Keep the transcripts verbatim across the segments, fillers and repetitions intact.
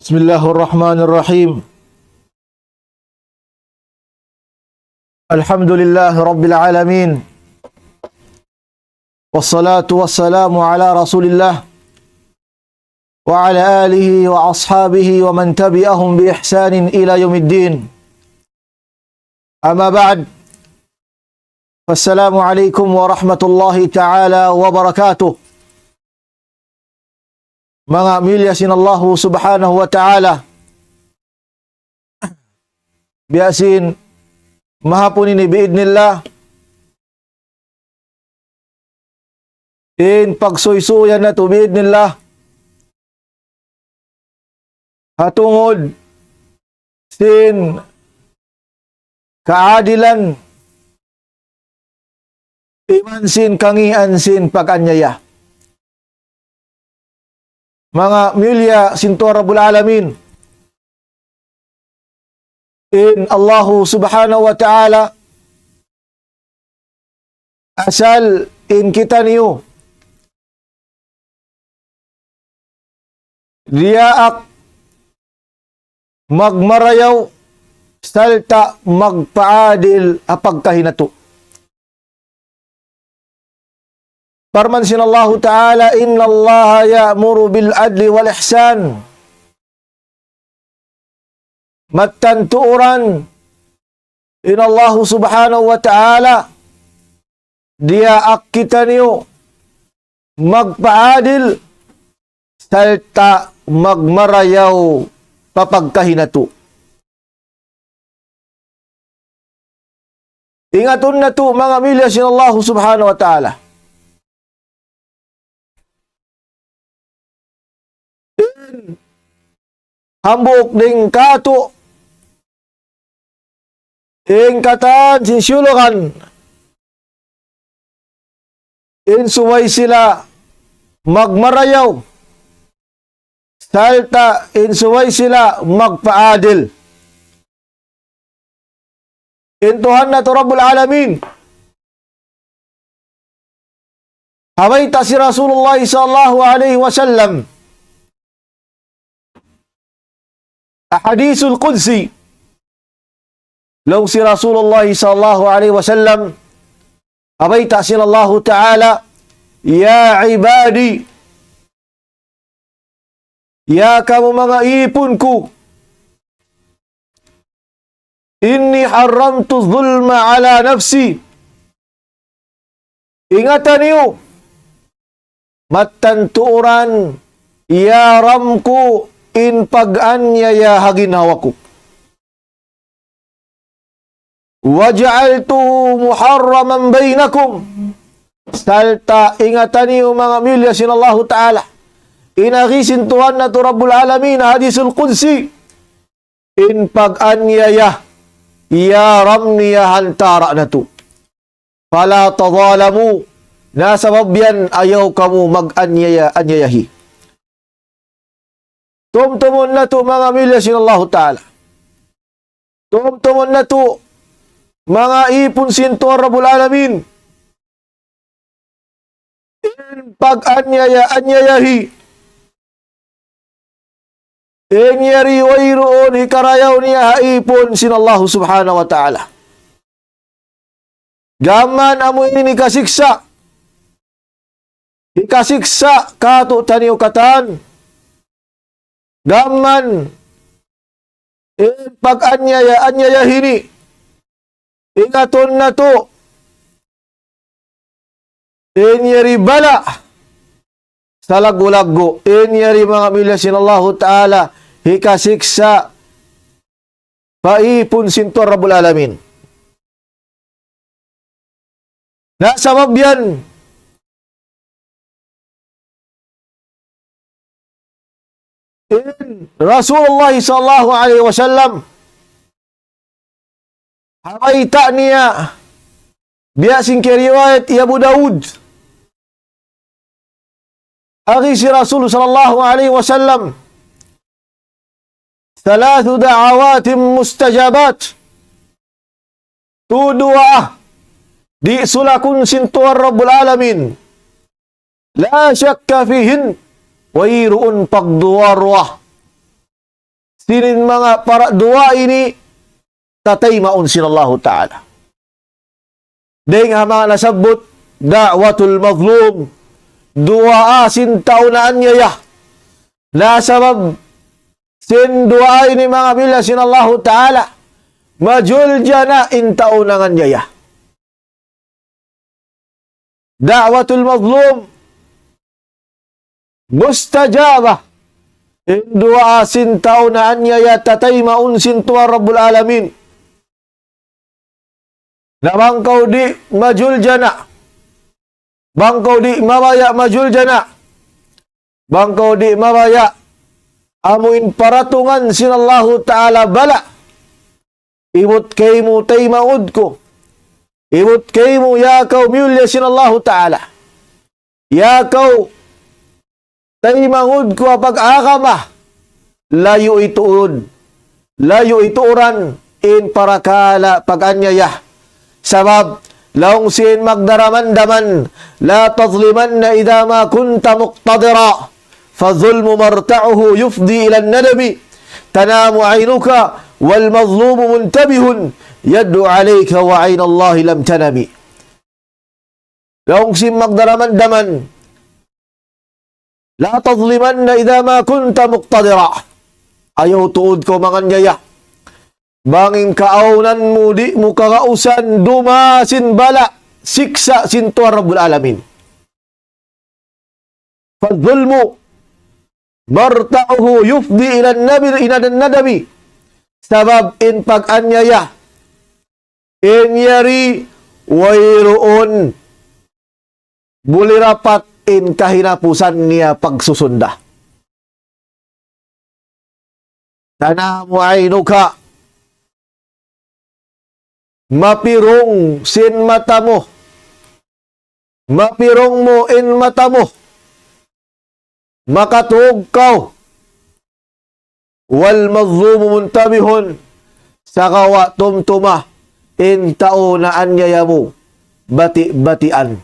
بسم الله الرحمن الرحيم. الحمد لله رب العالمين. والصلاة والسلام على رسول الله وعلى آله وأصحابه ومن تبعهم بإحسان إلى يوم الدين. أما بعد، فالسلام عليكم ورحمة الله تعالى وبركاته. Manga miyulliya sin Allahu Subhanahu wa Ta'ala. Biya' sin mahapun ini bi'idnillah. In pagsuysuyan natu' bi'idnillah. Ha tungud sin kaadilan iban sin kangīan sin pag-anyaya. Manga miyulliya sin Tuhan Rabbul Alamin. In Allahu Subhanahu wa Ta'ala, asal in kitaniyu diyaak magmarayaw sarta' magpaadil ha pagkahi natu'. Parman sin Allahu Ta'ala, إن الله يأمر بالعدل والإحسان. Mattan tuud in Allahu Subhanahu wa Ta'ala, diyaak kitaniyu magpaadil sarta' magmarayaw pa pagkahi natu'. Ingatun natu', manga miyulliya sin Allahu Subhanahu wa Ta'ala. In hambuuk dayn kātu', in katan sin siyulugan, in subay sila magmarayaw, sarta' in subay sila magpaadil. In Tuhan natu' Rabbul Alamin, ha bayta' sin Rasulullah sallallahu alayhi wasallam, ha Hadithul Qudsi, laung sin Rasulullah sallallahu alayhi wasallam, ha bayta' sin Allahu Ta'ala, يا عبادي, ya kamu manga īpun ku, إني حرمت الظلم على نفسي. Ingata niyu, mattan tuud iyaram ku in pag-anyaya ha ginhawa ku. وجعلته محرما بينكم. Sarta' ingata niyu, manga miyulliya sin Allahu Ta'ala, in agi sin Tuhan natu' Rabbul Alamin, Hadithul Qudsi, in pag-anyaya, iyaram niya ha antara' natu'. فلا تظالموا. Na sabab yan, ayaw kamu mag-anyaya-anyayahi. Tumtumun natu', manga miyulliya sin Allahu Ta'ala. Tumtumun natu', manga īpun sin Tuhan Rabbul Alamin. In pag-anyaya-anyayahi, in yari wayruun hikarayaw niya ha īpun sin Allahu Subhanahu wa Ta'ala. Gām mayan amu ini hikasiksa'. Hikasiksa' kātu'niyu katan. Gām mayan in pag-anyaya-anyayahi ini. Ingatun natu', in yari bala' salaggu'-laggu', in yari, manga miyulliya sin Allahu Ta'ala, hikasiksa' pa īpun sin Tuhan Rabbul Alamin. Na sabab yan, in Rasulullah sallallahu alayhi wasallam, ha bayta' niya, biya' sin kiyariwayat hi Abu Dawud, agi sin Rasul sallallahu alayhi wasallam, ثلاث دعوات مستجابات. Tū duwaa di' sulakun sin Tuhan Rabbul Alamin. لا شك فيهن. Wayruun pagduwa-ruwa. sin in manga para duwaa ini tataymaun sin Allahu Ta'ala. Dayng ha manga nasabbut, da'watul mazlum, duwaa sin tau naanyaya. Na sabab sin duwaa ini manga miyulliya sin Allahu Ta'ala, majuljana in tau nanganyaya. Da'watul mazlum mustajabah. In duwaa sin tau naanyaya tataymaun sin Tuhan Rabbul Alamin. Na bang kaw di' majuljana, bang kaw di' mabaya' majuljana, bang kaw di' mabaya' amu in paratungan sin Allahu Ta'ala bala', ibut kaymu taymaun ku, ibut kaymu ya kaw miyulliya sin Allahu Ta'ala, ya kaw taymaun ku ha pag-agama, layu' ituud, layu' ituuran in parakala' pag-anyaya. Sabab, laung sin magdaramandaman, لا تظلمن إذا ما كنت مقتدرا، فالظلم مرتعه يفضي إلى الندم، تنام عينك والمظلوم منتبه، يدعو عليك وعين الله لم تنم. Laung sin magdaramandaman, لا تظلمن إذا ما كنت مقتدرا. Ayaw tuud kaw manganyaya. Bang in kaawnan mu di' mu kagausan dumaas in bala', siksa' sin Tuhan Rabbul Alamin. فالظلم مرتعه يفضي إلى الندم، إلى الندم. Sabab in pag-anyaya, in yari wayruun buli rapat in kahinapusan niya pagsusunda. تنام عينك, mapirung sin mata mu, mapirung mu in mata mu, makatug kaw. والمظلوم منتبه, sagawa' tumtuma in tau naanyaya mu bati'-batian.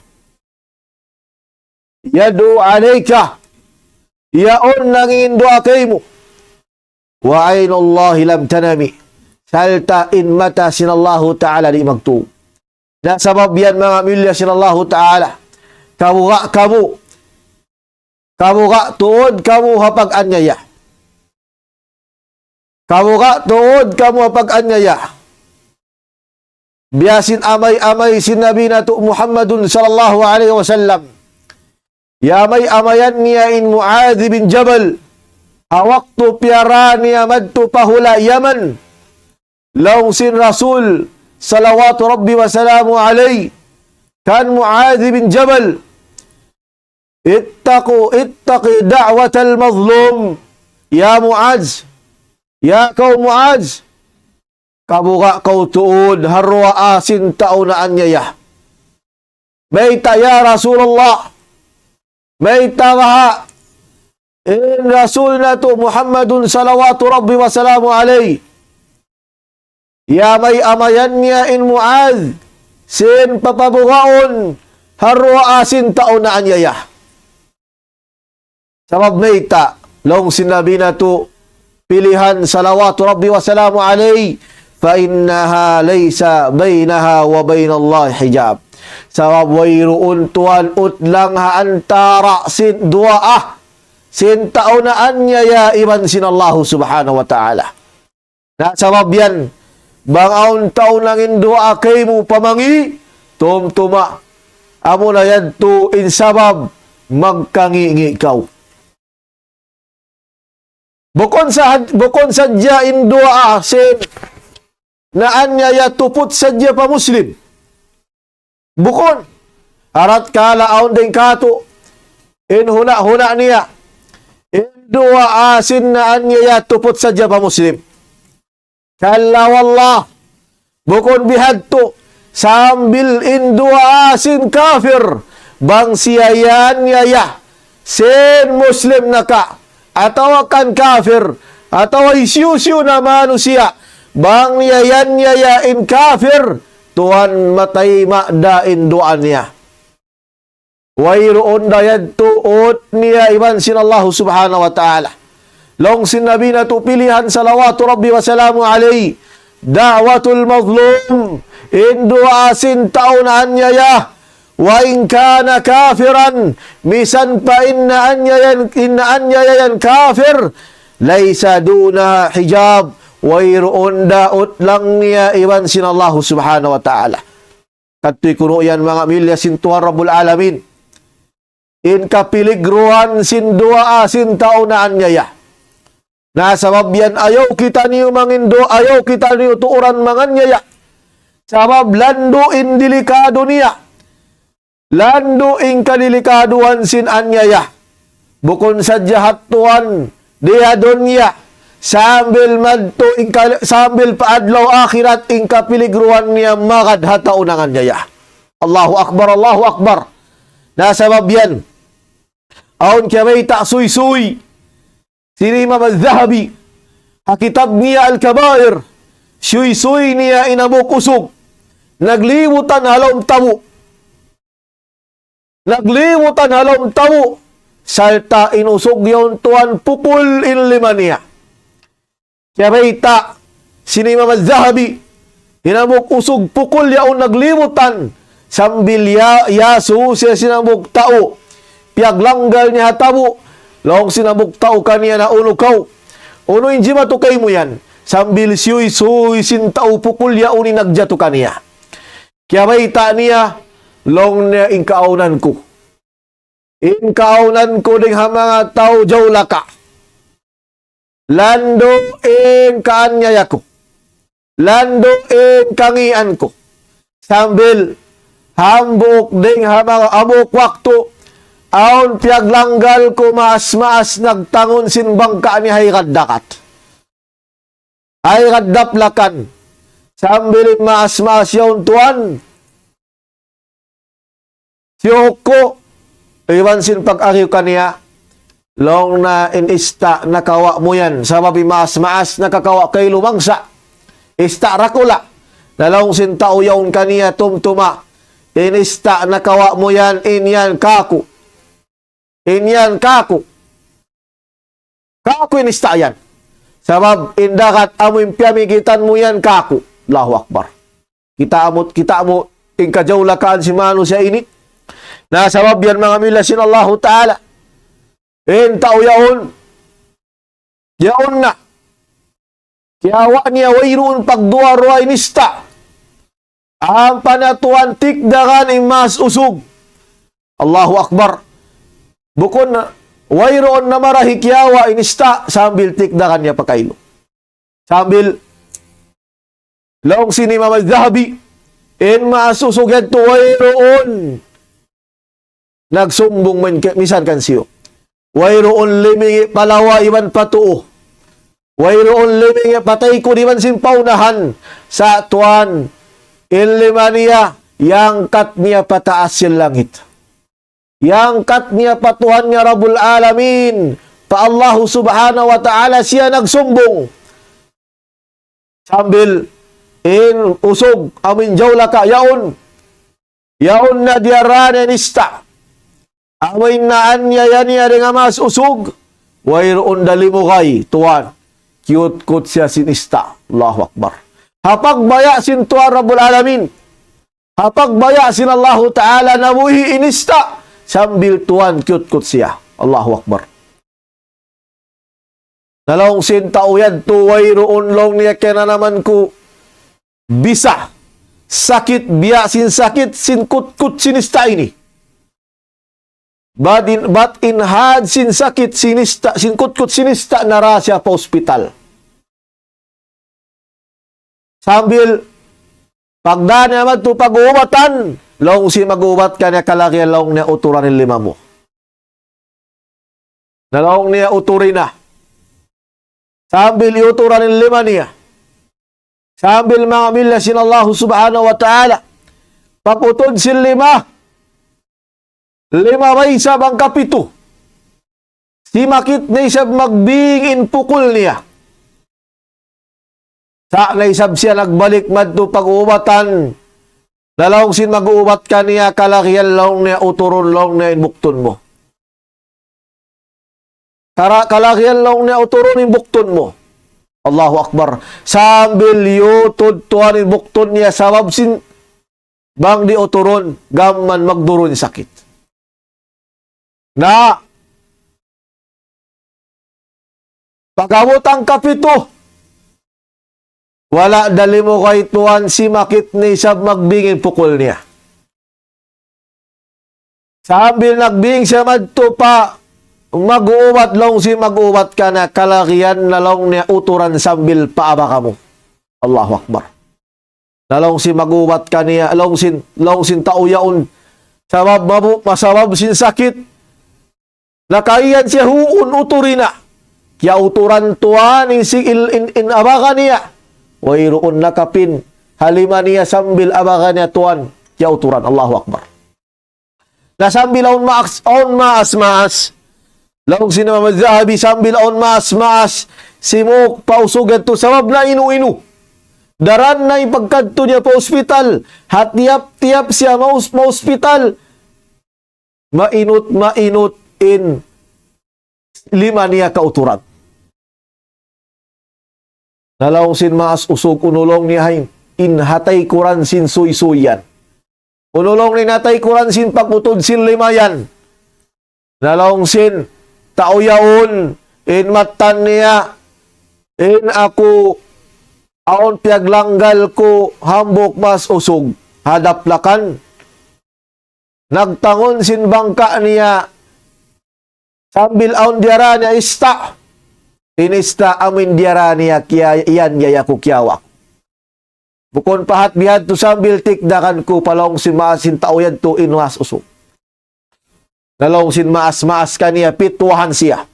يدعو عليك, yaun nanginduwaa kaymu. وعين الله لم تنم, sarta' in mata sin Allahu Ta'ala di' magtug. Na sabab yan manga miyulliya sin Allahu Ta'ala, kabuga' kamu, kabuga' tuud kamu ha pag-anyaya. Kabuga' tuud kamu ha pag-anyaya. Biya' sin amay-amay sin Nabi natu' Muhammadun sallallahu alayhi wasallam. Iyamay-amayan niya in Muadh bin Jabal. Ha waktu piyara niya madtu pa hula' Yaman. Laung sin Rasul, salawatu Rabbi wa salamu alayh, kan Muadh bin Jabal, اتق، اتق دعوة المظلوم. Ya Muadh, ya kaw Muadh, kabuga' kaw tuud ha duwaa sin tau naanyaya. Mayta' ya Rasulullah? Mayta' baha' in Rasul natu' Muhammadun salawatu Rabbi wa salamu alayh? Iyamay-amayan niya in Muadh sin papabugaun ha duwaa sin tau naanyaya. Sabab mayta', laung sin Nabi natu', pilihan salawatu Rabbi wa salamu alayh, فإنها ليس بينها وبين الله حجاب. Sabab wayruun tuwan utlang ha antara' sin duwaa sin tau naanyaya iban sin Allahu Subhanahu wa Ta'ala. Na sabab yan, bang awn tau nanginduwaa kaymu pamangi', tumtuma. Amuna yadtu in sabab magkangi'-ngi' kaw. Bukun sa-, bukun sadja in duwaa sin naanyaya tuput sadja pa Muslim. Bukun. Haratkala awn dayn kātu' in hula'-hula' niya, in duwaa sin naanyaya tuput sadja pa Muslim. Kalla wallah. Bukun bihadtu, sambil in duwaa sin kafir, bang siya iyananyaya sin Muslim na ka, atawa kan kafir, atawa hisiyu-siyu na manusiya', bang niya iyananyaya in kafir, tuwan matayma' da in duwaa niya. Wayruun da yadtu ut niya iban sin Allahu Subhanahu wa Ta'ala. Laung sin Nabi natu' pilihan, salawatu Rabbi wa salamu alayhi, دعوة المظلوم, in duwaa sin tau naanyaya. وإن كان كافرا, misan pa in naanyaya yan, in naanyaya yan kafir, ليس دونها حجاب, wayruun daut lang niya iban sin Allah subhanahu wa ta'ala. Kadtuy kunu' yan manga pamilya sin Tuhan Rabbul Alamin. In kapiligruhan sin duwaa sin tau naanyaya. Na sabab yan ayaw kitaniyu mangindu, ayaw kitaniyu tuuran manganyaya. Sabab landu' in dilikadu niya. Landu' in kadilikaduhan sin anyaya. Bukun sadja ha tuwan di ha dunya. Sambil madtu in kal-, sambil pa adlaw akhirat in kapiligruhan niya magad ha tau nanganyaya. Allahu Akbar, Allahu Akbar. Na sabab yan. Awn kiyabayta' suysuy sin Imam Al-Dhahabi, ha kitab niya Al-Kabair, suysuy niya in hambuuk usug, naglibutan ha lawm tabu'. Naglibutan ha lawm tabu', sarta' in usug yaun tuwan pukul in lima niya. Kiyabayta' sin Imam Al-Dhahabi, in hambuuk usug pukul yaun naglibutan, sambil ya-, iyasubu siya sin hambuuk tau, piyaglanggal niya ha tabu', laung sin hambuuk tau kaniya na unu kaw, unu in jimatu kaymu yan, sambil siyuysuy sin tau pukul yaun in nagjatu kaniya. Kiyabayta' niya, laung niya in kaawnan ku. In kaawnan ku dayn ha manga tau jawlaka. Landu' in kaanyaya ku. Landu' in kangīan ku. Sambil hambuuk dayn ha manga hambuuk waktu, awn piyaglanggal ku maas-maas nagtangun sin bangka' niya ha igad dagat. Ha igad daplakan. Sambil in maas-maas yaun tuwan. Siyuhuk ku, iban sin pag-agiw kaniya, laung niya in ista' nakawa' mu yan, sabab in maas-maas nakakawa' kaylu mangsa', ista' dakula', na laung sin tau yaun kaniya tumtuma, in ista' nakawa' mu yan, in yan kāku', in yan kāku'. Kāku' in ista' yan. Sabab in dagat amu in piyamigitan mu yan kāku'. Allahu Akbar. Kita' mu, kita' mu in kajawlakaan sin manusiya' ini. Na sabab yan manga pamilya sin Allahu Ta'ala. In tau yaun. Yaun na. Kiyawa' niya wayruun pagduwa-ruwa in ista'. Ampa na tuwan tikdagan in maas usug. Allahu Akbar. Bukun na, wayruun na marahi kiyawa' in ista' sambil tikdagan niya pa kaylu. Sambil laung sin Imam Al-Dhahabi, in maas usug yadtu wayruun nagsumbung man ke-, misan kan siyu. Wayruun limingi' pa lawa iban pa tuu. Wayruun limingi' pa taykud iban sin pa unahan. Sa' tuwan, in lima niya, iyangkat niya pataas sin langit. Iyangkat niya pa Tuhan niya Rabbul Alamin, pa Allahu Subhanahu wa Ta'ala siya nagsumbung. Sambil in usug amu in jawlaka yaun. Yaun na diyara niya in ista'. Amu in naanyaya niya dayn ha maas usug. Wayruun da limugay, tuwan. Kiyutkut siya sin ista'. Allahu Akbar. Ha pagbaya' sin Tuhan Rabbul Alamin. Ha pagbaya' sin Allahu Ta'ala nabuhi' in ista'. Sambil tuwan kiyutkut siya. Allahu Akbar. Na laung sin tau yadtu wayruun laung niya kiyananaman ku bisa, sakit, biya' sin sakit sin kutkut sin ista' ini. Bat in, bat in had sin sakit sin ista', sin kutkut sin ista' nara siya pa hospital. Sambil pagdā niya madtu pag-uubatan, laung sin mag-uubat kaniya, kalagihan laung niya uturan in lima mu. Na laung niya uturi na. Sambil iyuturan in lima niya. Sambil manga pamilya sin Allahu Subhanahu wa Ta'ala. Pag-utud sin lima, lima ba isab hangka pitu. Simakit na isab magbing in pukul niya. Sa' na isab siya nagbalik madtu pag-uubatan. Na laung sin mag-uubat kaniya, kalagihan laung niya, uturun laung niya in buktun mu. Kara-, kalagihan laung niya uturun in buktun mu. Allahu Akbar. Sambil yutud tuwan in buktun niya sabab sin bang di' uturun, gam man magdurun sakit. Na, pag-abut hangkapitu, wala' da limugay tuwan simakit niya isab magbing in pukul niya. Sambil nagbing siya madtu pa mag-uubat, laung sin mag-uubat kaniya, kalagihan na laung niya uturan sambil pa abaga mu. Allahu Akbar. Na laung sin mag-uubat kaniya, laung sin, laung sin tau yaun. Sabab mabu-, masabab sin sakit. Nakaiyan siya huun uturi na. Kiyauturan tuwan in si-, in, in, in abaga niya. Wayruun nakapin ha lima niya sambil abaga niya tuwan. Kiyauturan. Allahu Akbar. Na sambil awn maas, awn maas-maas. Laung sin Imam Zahabi sambil awn maas-maas. Simuk pa usug yadtu sabab na inu-inu. Daran na in pagkadtu niya pa ospital. Ha tiyap-tiyap siya maus-, ma-ospital. Mainut, mainut in lima niya kauturan. Na laung sin maas usug, unu laung niya in, in ha taykuran sin suysuy yan. Unu laung niya in ha taykuran sin pag-utud sin lima yan. Na laung sin tau yaun, in mattan niya, in aku awn piyaglanggal ku hambuuk maas usug ha daplakan. Nagtangun sin bangka' niya sambil awn diyara niya ista'. In ista' amuin diyara niya kiya-, iyan yaya ku, kiyawa' ku. Bukun pa hat bihadtu sambil tikdakan ku pa laung sin maas sin tau yadtu in maas usug. Na laung sin maas-maas kaniya, pitwahan siya.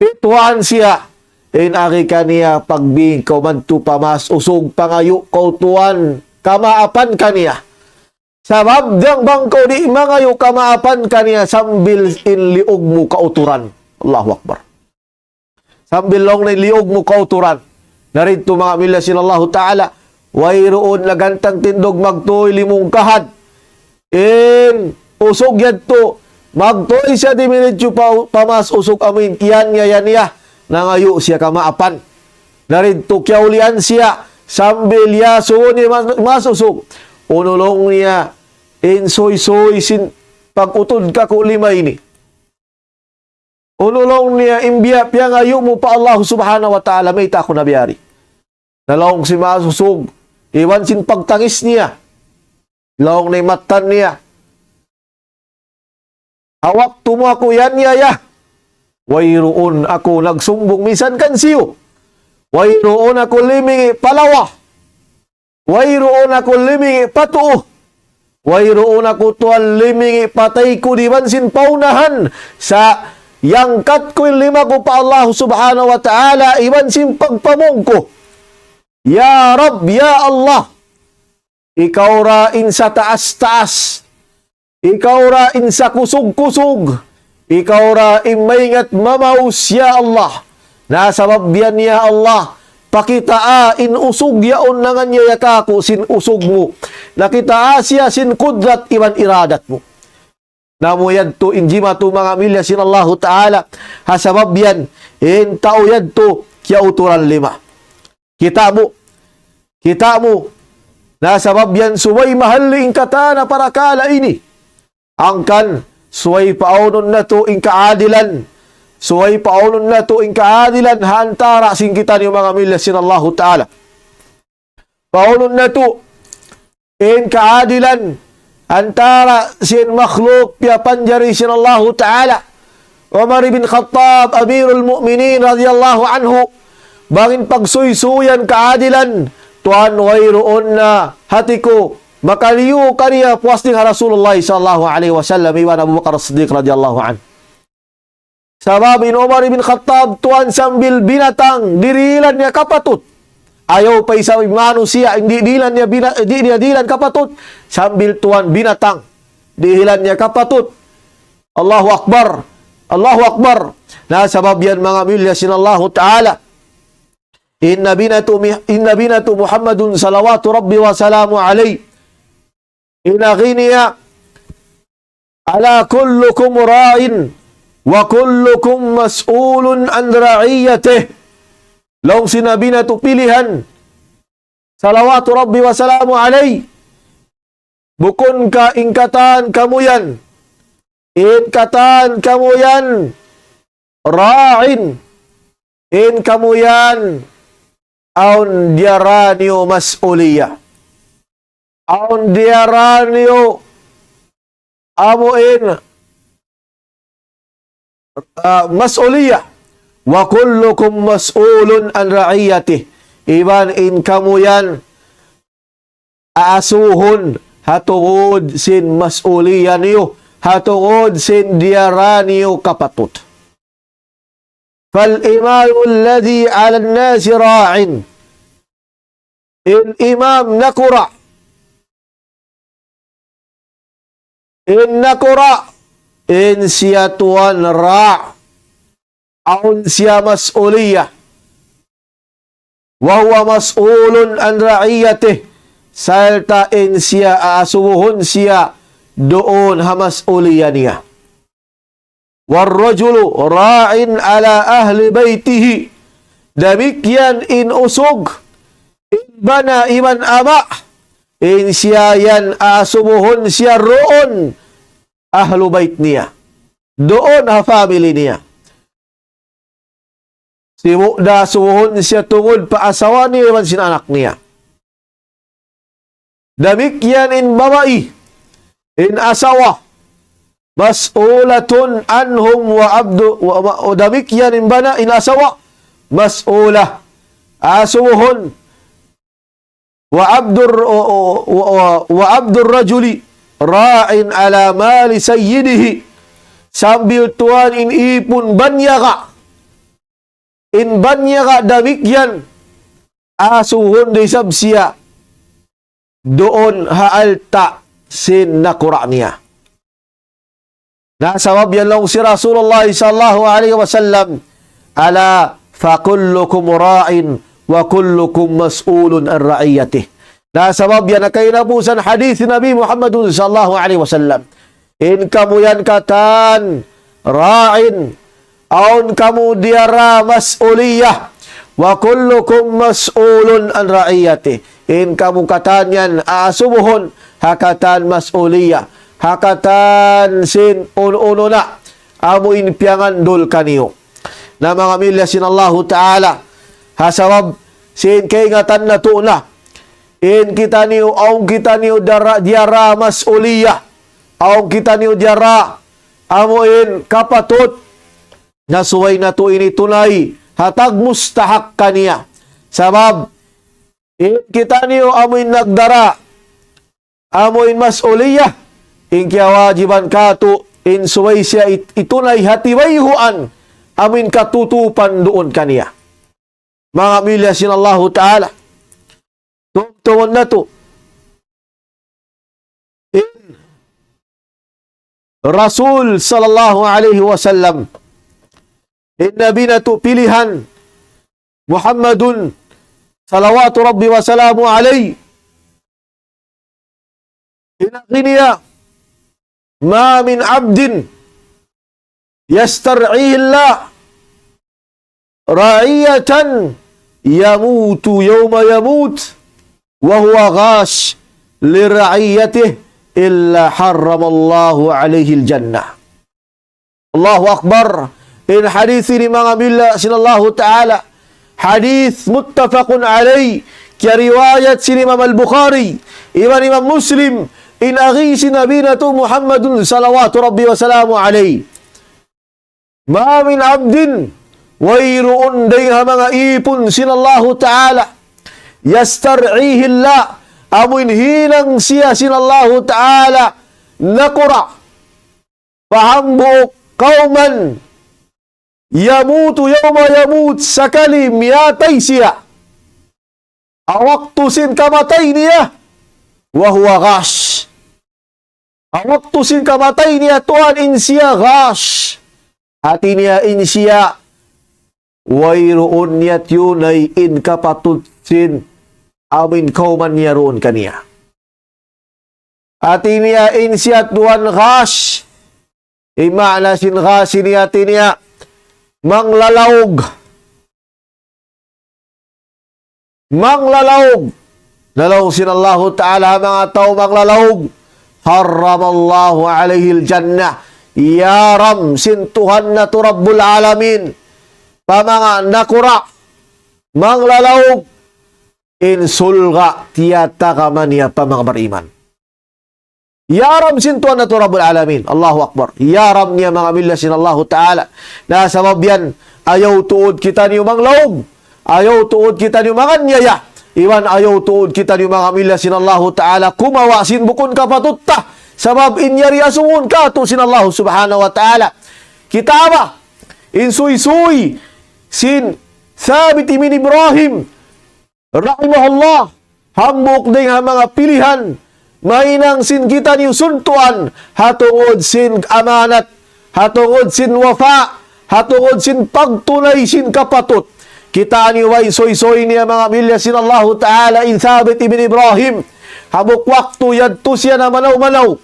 Pitwahan siya. In agi kaniya, pagbing kaw madtu pa maas usug, pangayu' kaw tuwan kamaapan kaniya. Sabab bang kaw di' mangayu' kamaapan kaniya sambil in liug mu kauturan. Allahu Akbar. Sambil laung niya in liug mu kauturan. Na didtu manga milya sin Allahu Ta'ala, wayruun nagantang tindug magtuy limungkahad in usug yadtu, magtuy siya dimiritsu pa, pa maas usug amuin kiyan niya yan niya, nangayu' siya kamaapan. Na didtu kiyaulian siya, sambil iyasubu niya maas, maas usug. Unu laung niya in suysuy sin pag-utud kaku' lima ini. Unu laung niya in biya' piyangayu' mu pa Allah Subhanahu wa Ta'ala, mayta' aku na biya' di. Na laung sin maas usug, iban sin pagtangis niya. Laung niya in mattan niya. Ha waktu mu aku yan yaya. Wayruun aku nagsumbung minsan kan siyu. Wayruun aku limingi' pa lawa. Wayruun aku limingi' pa tuu. Wayruun aku tuwan limingi' pa taykud iban sin pa unahan. Sa' iyangkat ku in lima ku pa Allah Subhanahu wa Ta'ala iban sin pagpamung ku. Ya Rabb, ya Allah. Ikaw ra in sataas-taas. Ikaw ra in sakusug-kusug. Ikaw ra in maingat mamaus, ya Allah. Na sabab yan, ya Allah, pakitaa in usug yaun nanganiyaya kaku' sin usug mu. Nakitaa siya sin kudrat iban iradat mu. Na amu yadtu in jimatu manga milya sin Allahu Ta'ala. Ha sabab yan, in tau yadtu kiyauturan lima. Kita' mu, kita' mu, na sabab yan subay mahalli' in katan ha parakala' ini. Hangkan, subay paawnun natu' in kaadilan, subay paawnun natu' in kaadilan ha antara' sin kitaniyu manga milya sin Allahu Ta'ala. Paawnun natu' in kaadilan antara' sin makhluk piyapanjari sin Allahu Ta'ala. Umar ibn Khattab, Amirul Mu'minin radiyallahu anhu, bang in pagsuysuyan kaadilan, tuwan wayruun na hati ku makaliyu kaniya puas dayn ha Rasulullah sallallahu alayhi wasallam iban Abu Bakar As-Siddiq radiyallahu anhu. Sabab in Umar ibn Khattab tuwan sambil binatang, di' dihilan niya kapatut. Ayaw pa isab manusiya', di' dihilan niya bina-, di' niya dihilan kapatut, sambil tuwan binatang, dihilan niya kapatut. Allahu Akbar. Allahu Akbar. Na sabab yan manga milya sin Allahu Ta'ala. Inna binatu mi-, inna binatu Muhammadun salawatu Rabbi wa salamu alayh. In agi niya, ألا كلكم راع وكلكم مسؤول عن رعيته. Laung sin Nabi natu' pilihan, salawatu Rabbi wa salamu alayhi, bukun ka in katan kamu yan, in katan kamu yan, ra'in, in kamu yan, awn diyara niyu mas'uliyah. Awn diyara niyu amu in, ah, mas'uliyah. وكلكم مسؤول عن رعيته. Iban in kamu yan aasuhun ha tungud sin mas'uliyah niyu, ha tungud sin diyara niyu kapatut. فالإمام الذي على الناس راع. In imam nakura'. In nakura'. In siya tuwan ra'. Awn siya mas'uliyah. وهو مسؤول عن رعيته. Sarta' in siya aasubuhun siya duun ha mas'uliyah niya. والرجل راع على أهل بيته. Damikkiyan in usug, in bana iban ama', in siya yan aasubuhun siya duun ahlu bayt niya. Duun ha family niya. Sibu' da asubuhun siya tungud pa asawa niya iban sin anak niya. Damikkiyan in babai, in asawa, مسؤولة عنهم وعبد، wa, wa, damikkiyan in bana, in asawa, mas'ula. Asubuhun, وعبد الر-، و، و، و، وعبد الرجل راع على مال سيده. Sambil tuwan in ipun banyaga. In banyaga damikkiyan, asubuhun da isab siya duun ha alta' sin nakura' niya. Na sabab yan laung sin Rasulullah sallallahu alayhi wasallam, ألا فكلكم راع وكلكم مسؤول عن رعيته. Na sabab yan ha kahinapusan hadith Nabi Muhammad sallallahu alayhi wasallam. In kamu yan katan ra'in, awn kamu diyara mas'uliyah, وكلكم مسؤول عن رعيته. In kamu katan yan aasubuhun ha katan mas'uliyah, ha katan sin unu-unu na amu in piyangandul kaniyu. Na manga milya sin Allahu Ta'ala, ha sabab sin kaingatan natu' na, in kitaniyu, awn kitaniyu dara-, diyara mas'uliyah, awn kitaniyu diyara amu in kapatut na subay natu' ini tunay ha tagmustahak kaniya. Sabab in kitaniyu amu in nagdara amu in mas'uliyah, in kiyawajiban katu' in subay siya it-, itunay ha tibayhuan amu in katutupan duun kaniya. Manga milya sin Allahu Ta'ala, tumtumun natu' in Rasul sallallahu alayhi wasallam, in Nabi natu' pilihan, Muhammadun, salawatu Rabbi wa salamu alayhi, in agi niya, ما من عبد يسترعيه الله رعية يموت يوم يموت وهو غاش لرعيته إلا حرم الله عليه الجنة. Allahu Akbar. In hadith ini manga milya sin Allahu Ta'ala. Hadith muttafaqun alayh. Kiyariwayat sin Imam Al-Bukhari iban Imam Muslim. In agi sin Nabi natu' Muhammadun salawatu Rabbi wa salamu alayh. ما من عبد, wayruun dayn ha manga ipun sin Allahu Ta'ala, يسترعيه الله, amu in hinang siya sin Allahu Ta'ala nakura', pa hambuuk kawman, يموت يوم يموت, sakali miyatay siya, ha waktu sin kamatay niya, وهو غاش. Ha waktu sin kamatay niya tuwan in siya ghash. Hati niya in siya wayruun niya tiyunay in kapatut sin amu in kawman niya duun kaniya. Hati niya in siya tuwan ghash. In maana sin ghasi niya, hati niya, manglalaug. Manglalaug. Na laung sin Allahu Ta'ala ha manga tau manglalaug, حرم الله عليه الجنة. Iyaram sin Tuhan natu' Rabbul Alamin pa manga nakura' manglalaug in surga' tiyatakaman niya pa manga bariman. Iyaram sin Tuhan natu' Rabbul Alamin. Allahu Akbar. Iyaram niya manga milya sin Allahu Ta'ala. Na sabab yan, ayaw tuud kitaniyu manglaug. Ayaw tuud kitaniyu manganiyaya. Iban ayaw tuud kitaniyu manga milya sin Allahu Ta'ala kumawa' sin bukun kapatut ta. Sabab in yari asubuhun katu' sin Allahu Subhanahu wa Ta'ala. Kita' ba in suysuy sin Thabit ibn Ibrahim rahimahullah, hambuuk dayn ha manga pilihan, mahinang sin kitaniyu suntuan, ha tungud sin amanat, ha tungud sin wafa, ha tungud sin pagtunay sin kapatut. Kitaa niyu ba in suysuy niya manga milya sin Allahu Ta'ala in Thabit ibn Ibrahim. Hambuuk waktu yadtu siya namanaw-manaw.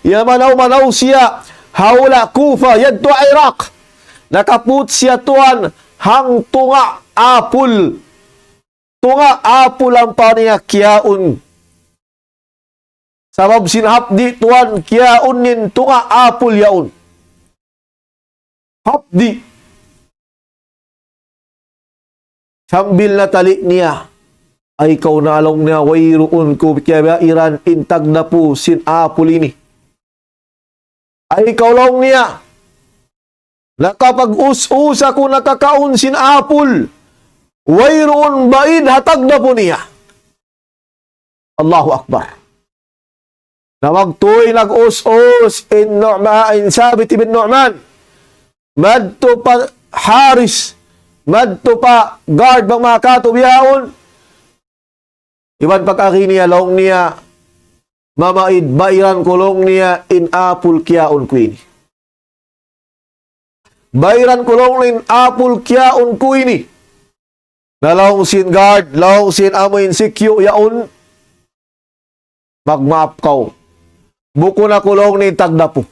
Yamanaw-manaw siya ha hula' Kufa, yadtu Iraq. Nakaput siya tuwan hang tunga' apul. Tunga' apul ampa niya kiyaun. Sabab sin hapdi' tuwan kiyaun niya in tunga' apul yaun. Hapdi'. Sambil natali' niya. Ay kaw, na laung niya, wayruun ku kiyabairan in tagdapu sin apul ini. Ay kaw, laung niya, nakapag-us-us aku nakakaun sin apul. Wayruun baid ha tagdapu niya. Allahu Akbar. Na magtuy nag-us-us in Nu'ma-, in Thabit ibn Nu'man. Madtu pa Haris. Madtu pa guard bang makatu bihaun. Iban pag-agi niya, laung niya, mamaid, bairan ku laung niya in apul kiyaun ku ini. Bairan ku laung niya in apul kiyaun ku ini. Na laung sin guard, laung sin amu in sikyu yaun, magmaap kaw. Bukun aku laung niya in tagdapu.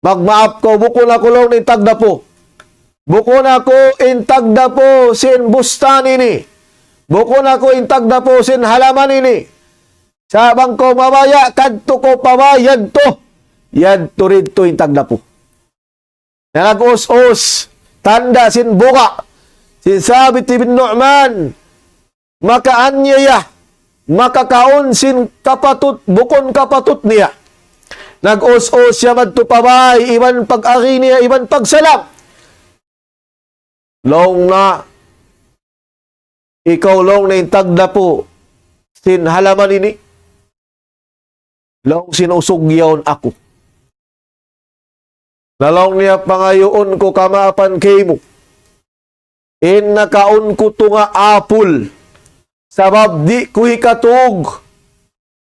Magmaap kaw, bukun aku laung niya in tagdapu. Bukun aku in tagdapu sin bustan ini. Bukun aku in tagdapu sin halaman ini. Sa' bang kaw mabaya', kadtu kaw pa bay yadtu. Yadtu didtu in tagdapu. Na nag-us-us, tanda' sin buga' sin Thabit ibn Nu'man, makaaniyaya, makakaun sin kapatut, bukun kapatut niya. Nag-us-us siya madtu pa bay, iban pag-agi niya, iban pagsalam. Laung niya, ikaw laung niya in tagdapu sin halaman ini. Laung sin usug yaun aku. Na laung niya pangayuun ku kamaapan kaymu. In nakaun ku tunga' apul. Sabab di' ku hikatug.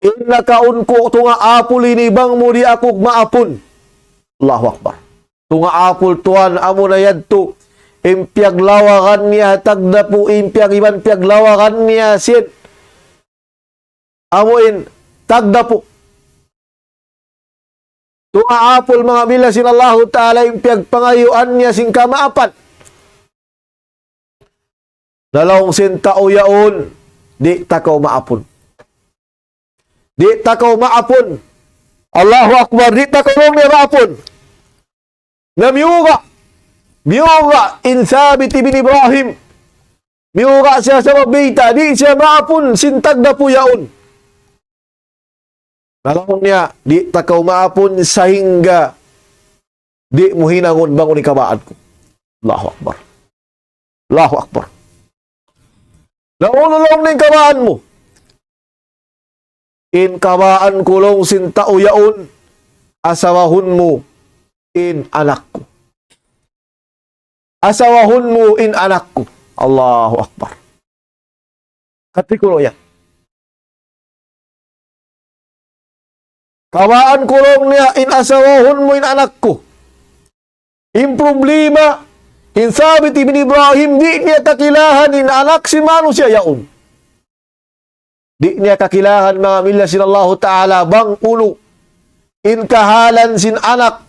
In nakaun ku tunga' apul ini bang mu di' aku maapun. Allahu Akbar. Tunga' apul tuwan, amu na yadtu. In piyaglawagan niya tagdapu, in piyag-, iban piyaglawagan niya sin. Amu in tagdapu. Tunga' apul manga milya sin Allahu Ta'ala in piyagpangayuan niya sin kamaapan. Na laung sin tau yaun, di' ta kaw maapun. Di' ta kaw maapun. Allahu Akbar, di' ta kaw laung niya maapun. Na miyuga', miyuga' in Thabit ibn Ibrahim. Miyuga' siya sabab bayta', di' siya maapun sin tagdapu yaun. Na laung niya, di' ta kaw maapun sahingga di' mu hinangun bang unu in kabaan ku. Allahu Akbar. Allahu Akbar. Na unu laung niya in kabaan mu? In kabaan ku laung sin tau yaun, asawahun mu in anak ku. Asawahun mu in anak ku. Allahu Akbar. Kati ku laung niya. Kabaan ku laung niya in asawahun mu in anak ku. In problema, in Thabit ibn Ibrahim, di' niya kakilahan in anak sin manusiya' yaun. Di' niya kakilahan manga milya sin Allahu Ta'ala bang unu in kahalan sin anak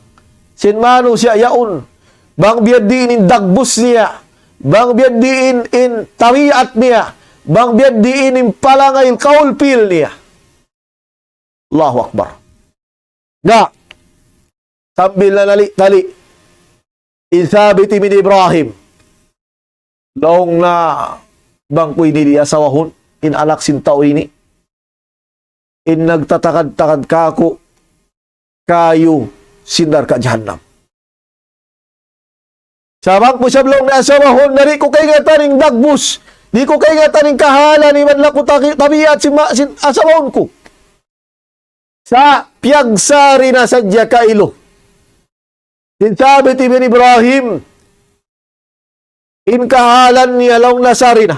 sin manusiya' yaun, bang biya' diin in dagbus niya, bang biya' diin in tabiat niya, bang biya' diin in palangay kaulpil niya. Allahu Akbar. Na, sambil nanali-tali in Thabit ibn Ibrahim, laung niya, bang ku ini di' asawahun in anak sin tau ini, in nagtatakad-takad kāku' kāyu sin narka' jahannam. Sa' bang ku isab, laung niya, asawahun, di' ku kaingatan in dagbus, di' ku kaingatan in kahalan iban laku taki-, tabiat sin ma-, sin asawahun ku. Sa' piyagsari na sadja kailu sin Thabit ibn Ibrahim in kahalan niya, laung niya, sari na.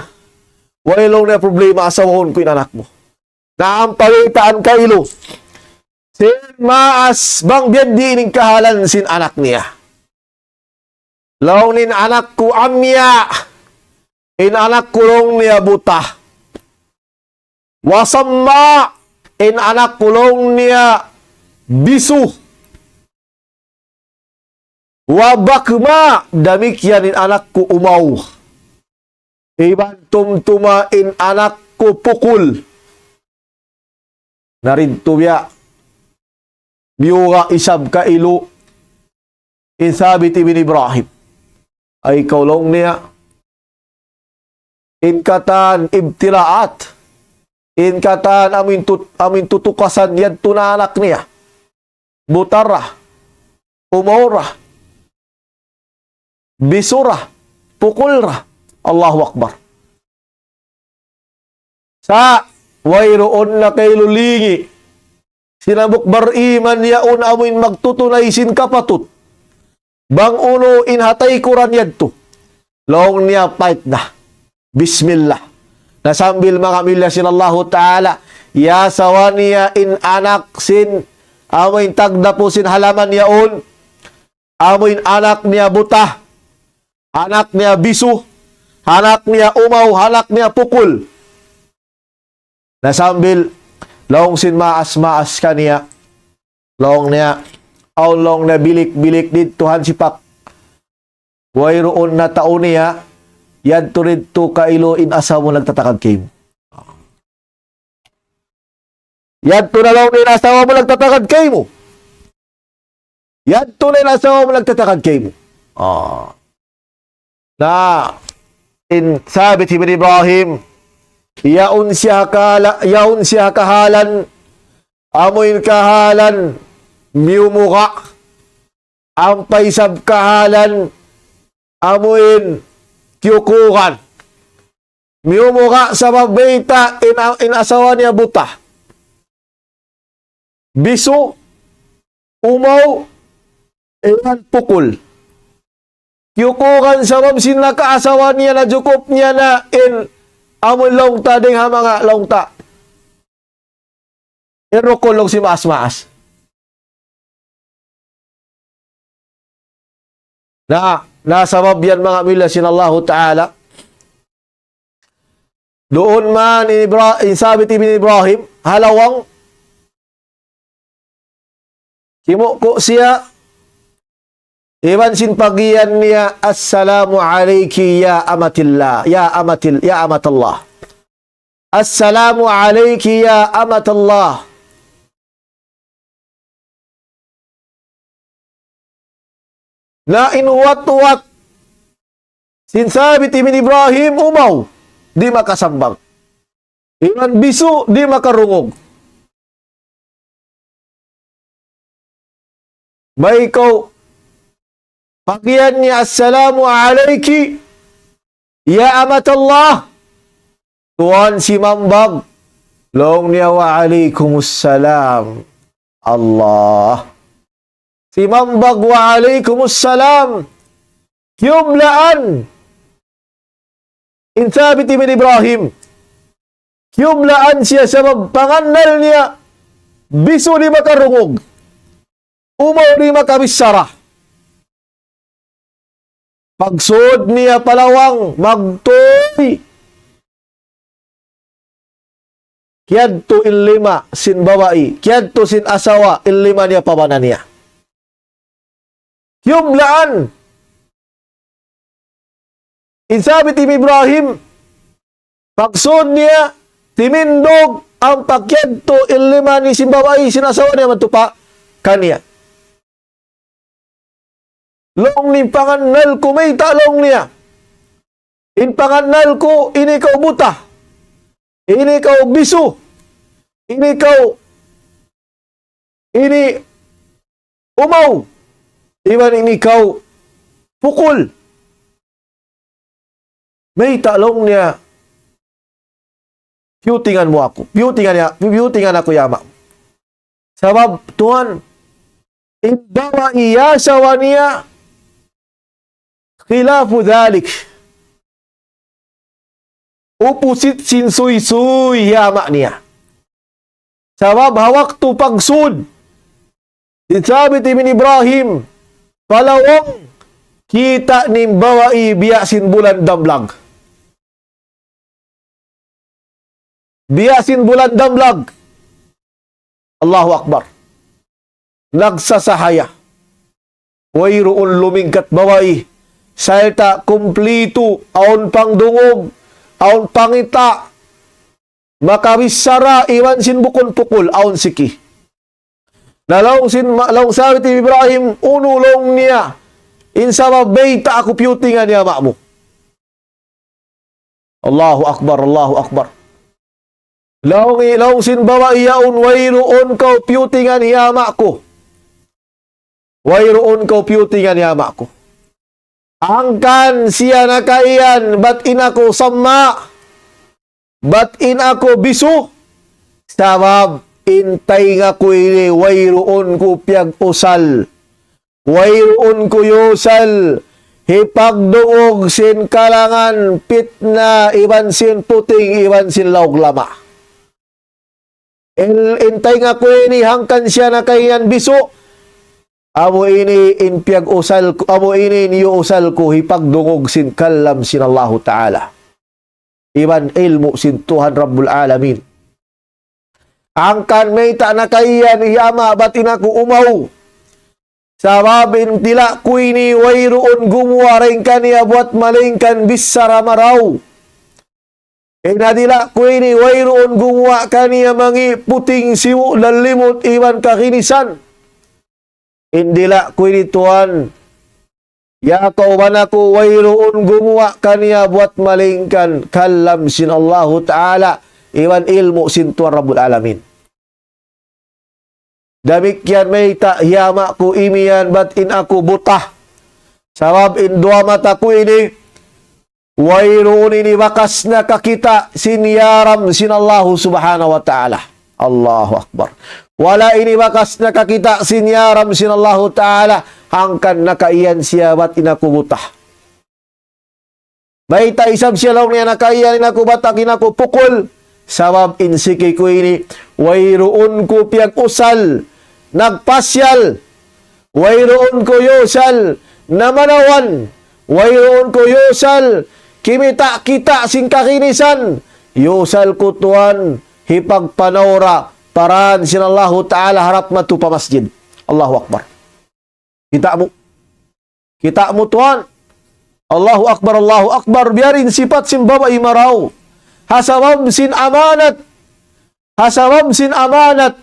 Way, laung niya, problema, asawahun ku in anak mu. Na ampa baytaan kailu sin maas bang biya' diin in kahalan sin anak niya. Laung niya, in anak ku amya, in anak ku, laung niya, buta. Wa samma, in anak ku, laung niya, bisu. Wa bakma, damikkiyan in anak ku umaw. Iban tumtuma in anak ku pukul. Na didtu biya' biyuga isab kailu in Thabit ibn Ibrahim. Ay kaw, laung niya, in katan ibtilaat, in katan amuin tut-, amuin tutukasan yadtu na anak niya. Buta ra, umaw ra, bisu ra, pukul ra. Allahu Akbar. Sa' wayruun na kailu lingi' sin hambuuk bariman yaun amuin magtutunay sin kapatut. Bang unu in ha taykuran yadtu, laung niya, pait na. Bismillah. Na sambil, manga miyulliya sin Allahu Ta'ala, iyasawa niya in anak sin, amuin tagdapu sin halaman yaun, amuin anak niya buta, anak niya bisu, anak niya umaw, anak niya pukul. Na sambil laung sin maas-maas kaniya, laung niya, awn, laung niya, bilik-bilik didtu hansipak. Wayruun na tau niya, yadtu didtu kailu in asawa mu nagtatakad kaymu. Yadtu na, laung niya, in asawa mu nagtatakad kaymu. Yadtu na in asawa mu nagtatakad kaymu. Ah. Na in Thabit ibn Ibrahim, yaun siya ha kahala-, yaun siya ha kahalan, amuin kahalan miyumuga, ampa isab kahalan amuin kiyukugan. Miyumuga sabab bayta' in, in asawa niya buta, bisu, umaw, iban pukul. Kiyukugan sabab sin nakaasawa niya, na jukup niya na in amun laung ta dayng ha manga laung ta. In rukun laung sin maas-maas. Na, na sabab yan, manga miyulliya sin Allahu Ta'ala. Duun man in Ibra-, in Thabit ibn Ibrahim, ha lawang, kimuku' siya, iban sin pagiyan niya, "Assalamu alayki ya amatillah, ya amatil-, ya amatallah." "Assalamu alayki ya amatallah." Na in huwat-huwat sin Thabit ibn Ibrahim umaw, di' makasambag. Iban bisu, di' makarungug. Bay kaw, pagiyan niya, "Assalamu alayki ya amatallah." Tuwan simambag, laung niya, "Wa alaykumus salam." Allah. Simambag, "Wa alaykumus salam." Kiyublaan in Thabit ibn Ibrahim. Kiyublaan siya sabab pangannal niya, bisu di' makarungug, umaw di' makabichara. Pagsud niya pa lawang, magtuy. Kiyadtu in lima sin babai, kiyadtu sin asawa, in lima niya pa bana niya. kiyublaan. In Sabit ibn Ibrahim, pagsud niya, timindug ampa kiyadtu in lima sin babai sin asawa niya madtu pa kaniya. Laung niya, in pangannal ku mayta' laung niya. In pangannal ku, ini kaw buta. Ini kaw bisu. Ini kaw, ini umaw. Iban ini kaw pukul. Mayta' laung niya, piyutingan mu aku. Piyutingan niya, piyutingan aku hi ama'. Sabab tuwan, in babai asawa niya, khilafu dhalik. Opposite sin suysuy hi ama' niya. Sabab ha waktu pagsud sin Sabit ibn Ibrahim pa lawang, kita' niya in babai biya' sin bulan damlag. Biya' sin bulan damlag. Allahu Akbar. Nagsasahaya. Wayruun lumingkat babai. Sarta' kumplitu, awn pangdungug, awn pangita', makabichara iban sin bukun pukul, awn siki. Na laung sin, ma-, laung Sabit ibn Ibrahim, unu laung niya, in sabab mayta' aku piyutingan hi ama' mu. Allahu Akbar, Allahu Akbar. Laung, laung sin babai yaun, wayruun kaw piyutingan hi ama' ku. Wayruun kaw piyutingan hi ama' ku. Hangkan siya nakaiyan, bat in aku samma', bat in aku bisu, sabab in taynga ku ini wayruun ku piyag-usal. Wayruun ku iyusal hipagdungug sin kalangan pitna iban sin puting iban sin laug lama. In, in taynga ku ini hangkan siya nakaiyan bisu. Amu ini in piyag-usal ku, amu ini in iyusal ku hipagdungug sin kalam sin Allahu Ta'ala. Iban ilmu' sin Tuhan Rabbul Alamin. Hangkan mayta' nakaiyan hi ama' bat in aku umaw. Sabab in dila' ku ini wayruun gumuwa' dayn kaniya buwat malaingkan bichara marayaw. In dila' ku ini wayruun gumuwa' kaniya mangi' puting sibu' lalimut iban kakinisan. In dila' ku ini tuwan, ya kauban aku wayruun gumuwa' kaniya buwat malaingkan kalam sin Allahu Ta'ala, iban ilmu' sin Tuhan Rabbul Alamin. Damikkiyan mayta' hi ama' ku imiyan bat in aku buta. Sabab in duwa mata ku ini, wayruun ini bakas nakakita' sin yaram sin Allahu Subhanahu wa Ta'ala. Allahu Akbar. Wala' ini bakas nakakita' sin yaram sin Allahu Ta'ala, hangkan nakaiyan siya bat in aku buta. Mayta' isab siya laung niya nakaiyan in aku bat in aku pukul. Sabab in siki ku ini, wayruun ku piyag-usal, nagpasyal, wayruun ku iyusal namanawan, wayruun ku iyusal kimita'-kita' sin kakinisan, iyusal ku tuwan hipagpanaura pa dān sin Allahu Ta'ala harap madtu pa masjid. Allahu Akbar. Kita' mu. Kita' mu tuwan. Allahu Akbar, Allahu Akbar. Biya' diin sipat sin babai marayaw. Ha sabab sin amanat. Ha sabab sin amanat.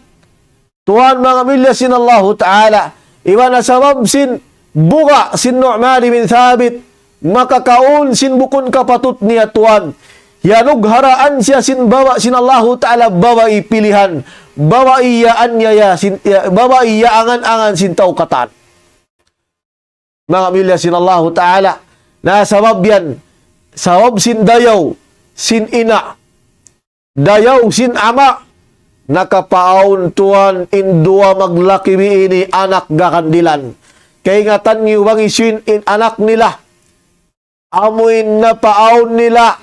Tuwan, manga milya sin Allahu Ta'ala. Iban ha sabab sin buga' sin Nu'man bin Thabit. Makakaun sin bukun kapatut niya tuwan. Iyanugharaan siya sin babai sin Allahu Ta'ala, babai pilihan. Babai iyaanyaya sin, iya-, babai iyaangan-angan sin tau katan. Manga milya sin Allahu Ta'ala. Na sabab yan, sabab sin dayaw sin ina', dayaw sin ama', nakapaawn tuwan in duwa maglaki bi ini anak gakandilan. Kaingatan niyu bang hisiyu in anak nila. Amu in napaawn nila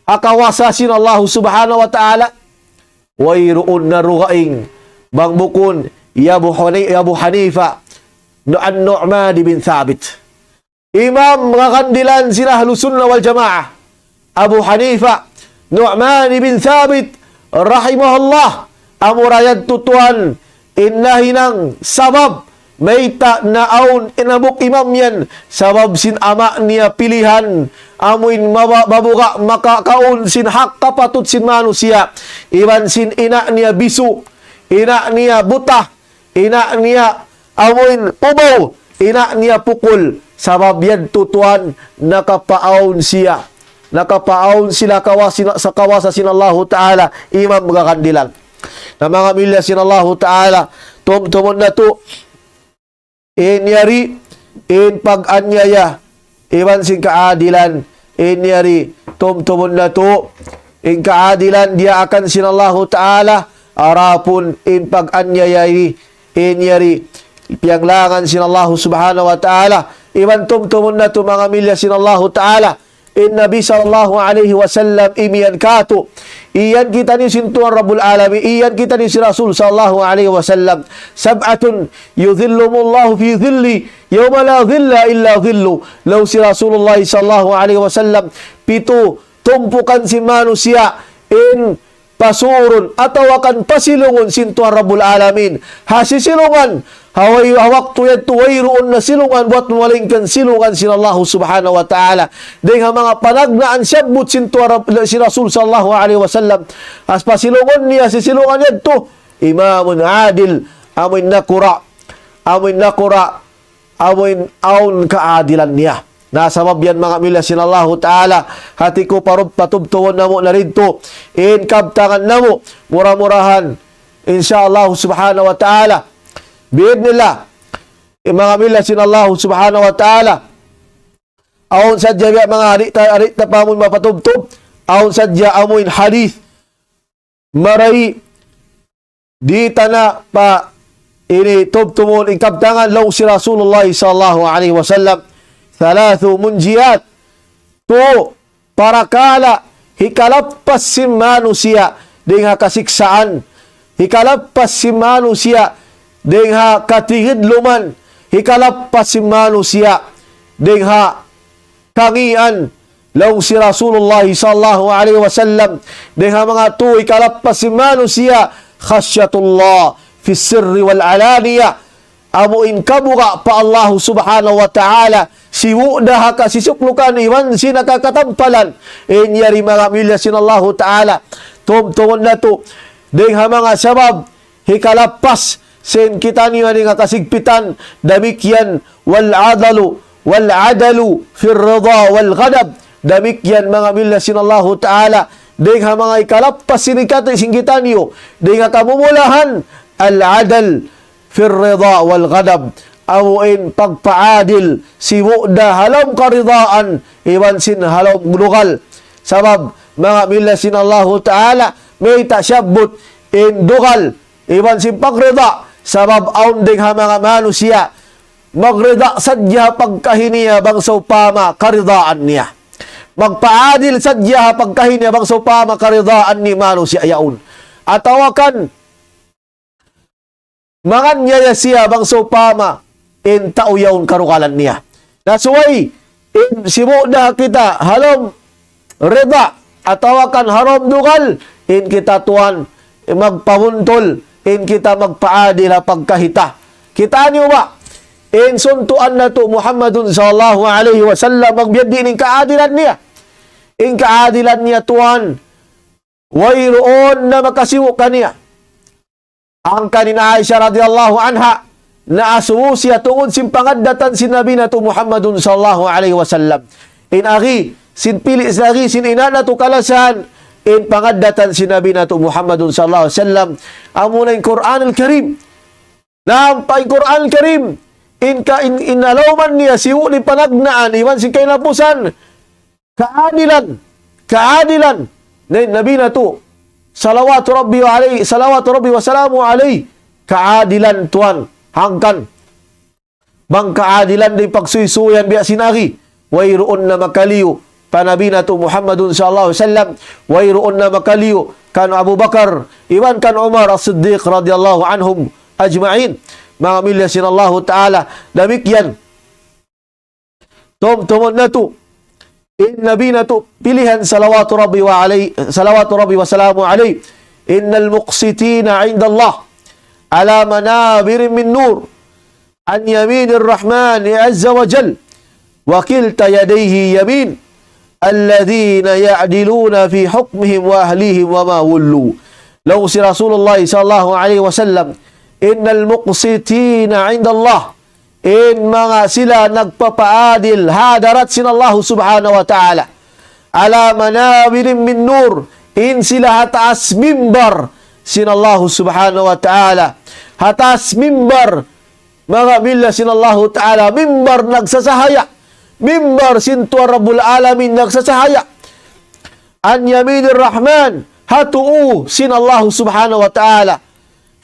ha kawasa sin Allahu Subhanahu wa Ta'ala. Wayruun na dugaing bang bukun hi Abu Hani-, hi Abu Hanifa, Nu-, An-Nu'man bin Thabit. Imam gakandilan sin Ahlus Sunnah wal Jamaah, Abu Hanifa, Nu'man bin Thabit, rahimahullah, amura yadtu tuwan in nahinang sabab Mayta' naawn in hambuuk imam yan? Sabab sin ama' niya pilihan, amuin maba-, mabuga' makakaun sin hak kapatut sin manusiya'. Iban sin ina' niya bisu, ina' niya buta, ina' niya amuin ubaw, ina' niya pukul. Sabab yadtu tuwan nakapaawn siya. Nakapaawn sila kawas-, sa kawasa sin Allahu Ta'ala, imam kakandilan. Na manga milya sin Allahu Ta'ala, tumtumun natu', in yari, in pag-anyaya, iban sin kaadilan, in yari, tumtumun natu', in kaadilan diyaakan sin Allahu Ta'ala, adapun in pag-anyaya ini, in yari, piyanglangan sin Allahu Subhanahu wa Ta'ala, iban tumtumun natu' manga milya sin Allahu Ta'ala, in Nabi sallallahu alayhi wasallam imiyan katu'. Iyan kitaniyu sin Tuhan Rabbul Alamin, iyan kitaniyu sin Rasul sallallahu alayhi wasallam. سبعة يظلهم الله في ظله يوم لا ظل إلا ظله. Laung sin Rasulullah sallallahu alayhi wasallam, pitu tumpukan sin manusiya' in pasurun atawa kan pasilungun sin Tuhan Rabbul Alamin. Ha sisilungan, ha way-, ha waktu yadtu wayruun na silungan buat malaingkan silungan sin Allahu Subhanahu wa Ta'ala. Dayn ha manga panagnaan siyabbut sin Tuhan Rab-, sin Rasul sallallahu alayhi wasallam. As pasilungun niya sisilungan yadtu, imamun adil, amuin nakura', amuin nakura', amuin awn kaadilan niya. Na sabab yan manga milya sin Allahu Ta'ala, hati ku parub-, patubtuhun namu' na didtu in kabtangan namu'. Mura-murahan, insya Allah Subhanahu wa Ta'ala, bi'idhnillah, in manga milya sin Allahu Subhanahu wa Ta'ala, awn sadja biya' manga di' ta, di' ta pa amun mapatubtub, awn sadja amuin hadith, marayaw di' ta na pa ini tubtumun in kabtangan laung sin Rasulullah sallallahu alayhi wasallam, ثلاث منجيات, tu parakala' hikalappas sin manusiya' dayn ha kasiksaan, hikalappas sin manusiya' dayn ha katigidluman, hikalappas sin manusiya' dayn ha kangian, laung sin Rasulullah sallallahu alayhi wasallam, dayn ha manga tu hikalappas sin manusiya', خشية الله في السر والعلانية. Amu in kabuga' pa Allahu Subhanahu wa Ta'ala, sibu' da ha kasisuklukan iban sin ha kakatampalan. In yari manga milya sin Allahu Ta'ala, tumtumun natu', dayn ha manga sabab hikalappas sin kitaniyu dayn ha kasigpitan, damikkiyan, والعدل، والعدل في الرضا والغضب. Damikkiyan manga milya sin Allahu Ta'ala, dayn ha manga hikalappas sin kati-, sin kitaniyu dayn ha kamumulahan, العدل في الرضا والغضب. Amu in pagpaadil, sibu' da ha lawm karidaan, iban sin ha lawm dugal. Sabab, manga milya sin Allahu Ta'ala, mayta' siyabbut in dugal iban sin pagrida, sabab awn dayn ha manga manusiya', magrida sadja ha pagkahi niya bang sawpama karidaan niya. Magpaadil sadja ha pagkahi niya bang sawpama karidaan niya manusiya' yaun. Atawa kan, manganyaya siya bang sawpama in tau yaun karugalan niya. Na subay, in sibu' da kita ha lawm rida atawa kan ha lawm dugal, in kita tuwan, in magpabuntul, in kita magpaadil ha pagkahi ta. Kitaa niyu ba? In suntuan natu' Muhammadun sallallahu alayhi wasallam, magbiya' diin in kaadilan niya. In kaadilan niya tuwan, wayruun na makasibu' kaniya. Hangkan in Aisha radiyallahu anha, naasubu siya tungud sin pangaddatan sin Nabi natu' Muhammadun sallallahu alayhi wasallam. In agi, sin pili' sin agi, sin ina' natu' kalasahan, in pangaddatan sin Nabi natu' Muhammadun sallallahu alayhi wasallam, amuna in Qur'an al-Karim. Na ampa in Qur'an al-Karim, in ka, in, in alawman niya, sibu' in panagnaan, iban sin kahinapusan, kaadilan, kaadilan. Na-, Nabi natu', salawatu Rabbi wa alayhi, salawatu Rabbi wa salamu alayhi, kaadilan tuwan, hangkan. Bang kaadilan di' pagsuysuyan biya' sin agi, wayruun na makaliyu pa Nabi natu' Muhammadun sallallahu alayhi wasallam, wayruun na makaliyu kan Abu Bakar, iban kan Umar As-Siddiq radiyallahu anhum ajma'in. Manga milya sin Allahu Ta'ala, damikkiyan. Tumtumun natu'. In Nabi natu' pilihan salawatu Rabbi wa alayhi, salawatu Rabbi wa salamu alayhi. إن المقسطين عند الله على منابر من نور. عن يمين الرحمن عز وجل وكلتا يديه يمين الذين يعدلون في حكمهم وأهليهم وما ولوا. Laung sin Rasulullah sallallahu alayhi wasallam, إن المقسطين عند الله, in manga sila nagpapaadil ha hadarat sin Allah subhanahu wa ta'ala, على منابر من نور, in sila ha taas mimbar sin Allah subhanahu wa ta'ala, ha taas mimbar, manga miyulliya sin Allahu ta'ala, mimbar nagsasahaya, mimbar sin Tuhan Rabbul Alamin nagsasahaya, عن يمين الرحمن, ha tuu sin Allah subhanahu wa ta'ala.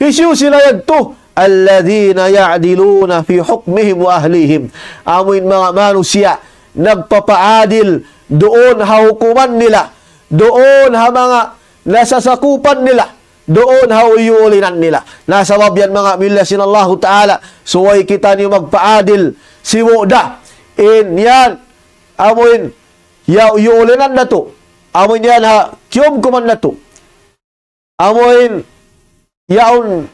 Hisiyu sila yadtu? الذين يعدلون في حكمهم وأهليهم. Amu in manga manusiya' nagpapaadil duun ha hukuman nila, duun ha manga nasasakupan nila, duun ha iyuulinan nila. Na sabab yan, manga miyulliya sin Allahu ta'ala, subay kitaniyu magpaadil, sibu' da in yan, amu in ya-, iyuulinan natu', amu in yan ha kiyumkuman natu', amu in yaun,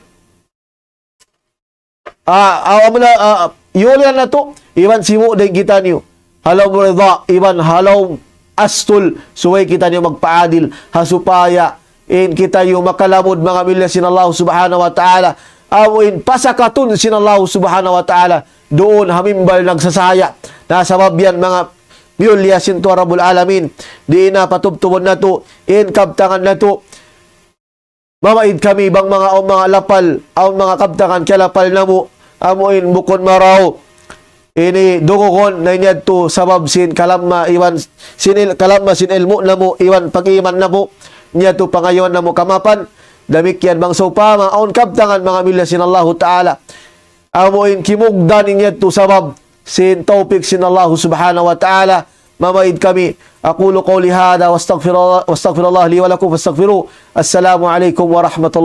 ah, ah, amu na, ah, iyuulinan natu', iban sibu' dayn kitaniyu ha lawm rida, iban ha lawm astul, subay kitaniyu magpaadil, ha supaya in kitaniyu makalamud, manga miyulliya sin Allah subhanahu wa ta'ala, amu in pasakatun sin Allah subhanahu wa ta'ala, duun ha mimbar nagsasahaya. Na sabab yan, manga miyulliya sin Tuhan Rabbul Alamin, di' na patubtubun natu' in kabtangan natu', mamaid kami bang manga, awn manga lapal, awn manga kabtangan kiyalapal namu', amu in bukun marayaw ini dugugun, na ini yadtu sabab sin kalamma iban sin il-, kalamma sin ilmu' namu' iban pag-iman namu', ini yadtu pangayuan namu' kamapan. Damikkiyan bang sawpama awn kabtangan, manga miyulliya sin Allahu ta'ala, amu in kimugdan, ini yadtu sabab sin tawpik sin Allah subhanahu wa ta'ala, mamaid kami. أقول قولي هذا وأستغفر الله، وأستغفر الله لي ولكم فاستغفروه. السلام عليكم ورحمة الله.